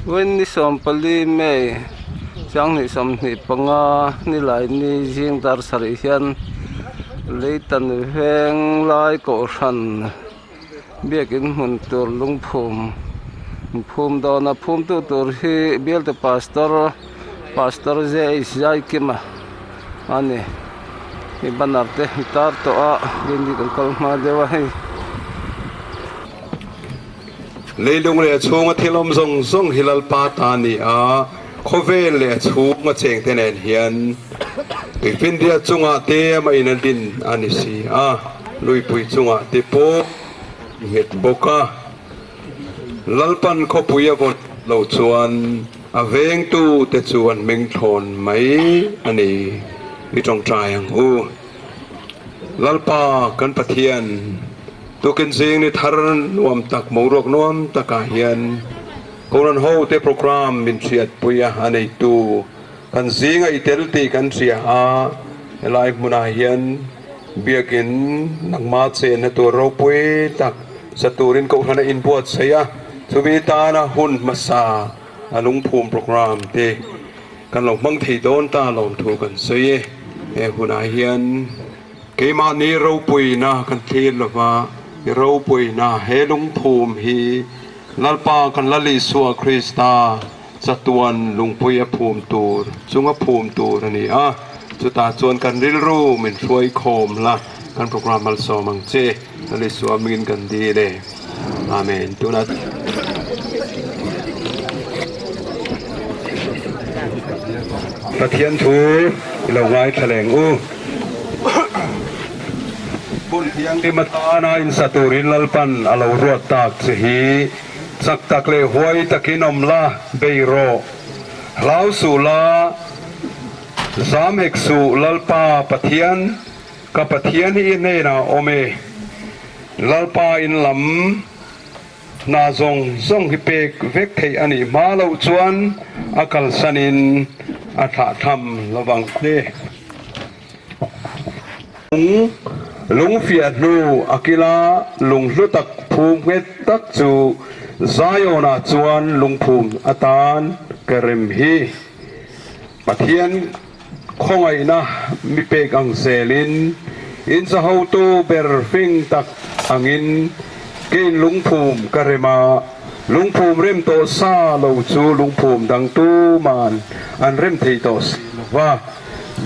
Vawiin ni 14 May sanghnih 25 nilai ni zing dar sarih hian Leitan veng lai kohhran biakin hmun tur lungphum phum dawn a phum tu tur hi bialte pastor pastor JH Zaikima a ni hei banner te an tar tawh a building an kal hma deuh a hei. Leilung leh a chhunga thil awm zawng zawng hi Lalpa ta a ni a, khawvel leh a chhunga chengte nen hian Tuifinriat chungah te amah in a din a ni si a, luipui chungah te pawh nghet bawk a. Lalpan khawpui a vawn loh chuan a vengtu te chu an meng thlawn mai a ni. I tawngtai ang u. Lalpa kan Pathian, tukin zing ni thar nuam tak, boruak nuam takah hian Kohhran hote program min hriatpui a, a neitu kan zinga i tel tih kan hria a, helai hmunah hian biakin nangma chenna tur ropui tak sa turin Kohhran a inbuatsaih a, chumi tana hun hmasa a lungphum program te Kan lo hmang thei dawn ta lawmthu kan sawi e. He hunah hian keimahni ropuina kan thlir lova, i ropuina he lungphum hi Lalpa kan Lal Isua Krista chatuan lungpui a phum tur chunga phum tur a ni a. Chutah chuan kan rilru min hruai khawm la, kan program malsawm ang che. Lal Isua hmingin kan dil e. Amen. Tunah. Pathian thu i lo ngaithla leng u. Hun thianghlim atana insa turin Lalpan a lo ruat tak che hi chak tak leh huai takin awm la, bei rawh. Hlau suh la, zam hek suh Lalpa Pathian. Ka Pathian hi i hnenah awm e, Lalpa in lam hna zawng zawng hi pek vek theih a nih hma loh chuan a kalsanin a thlah tham lovang che. Lung lungfiah hnu a kila lung hlu tak phum nghet tak chu Zion-ah chuan lungphum atan ka rem hi. Pathian. Khawngaihna mi pek ang zelin, in chahotu ber fing tak angin kein lungphum ka rem a, lungphum rem tawh sa lo chu lungphum dang tuman an rem thei tawh si lo va,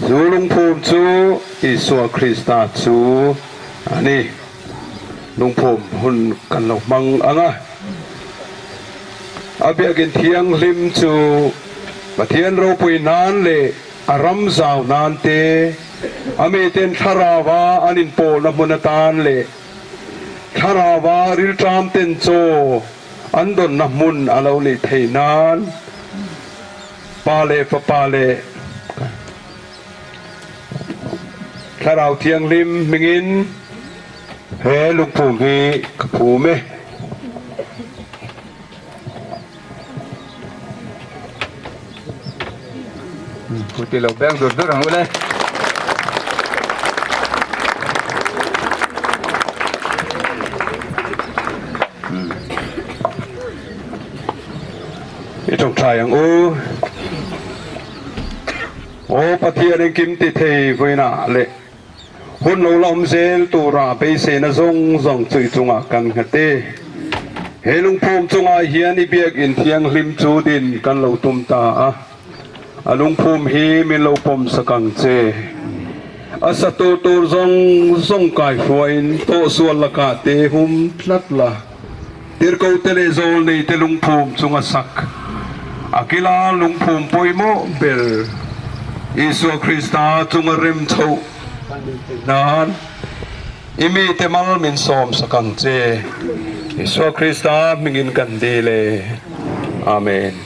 chu lungphum chu Isua Krista chu a ni. Lungphum hun kan lo hmang ang a, a biakin thianghlim chu Pathian ropui nan leh a ram zau nan te, a miten thlarauva an inpawlna hmun atan leh thlarauva rilṭam ten chaw an dawnna hmun a lo nih theih nan Pa leh Fapa leh Thlarau Thianghlim hmingin he lungphum hi ka phum e. Ti lo beng dur dur ang ule. I tawngtai ang u. Aw Pathian engkim ti thei vawiinah leh hun lo la awm zel tura beiseina zawng zawng chu i chungah kan nghet e. He lungphum chungah hian i biakinn thianghlim chu din kan lo tum ta a, a lungphum hi min lo pawm sak ang che. A sa tur tur zawng zawng kaihruaiin tawhsual lakah te hum tlat la. Tirhkohte leh zawlneite lungphum chunga sak a kila lungphum pawimawh ber Isua Krista chunga rem chhoh a nih theih nan i mite mal min sawm sak ang che. Isua Krista hmingin kan dil e. Amen.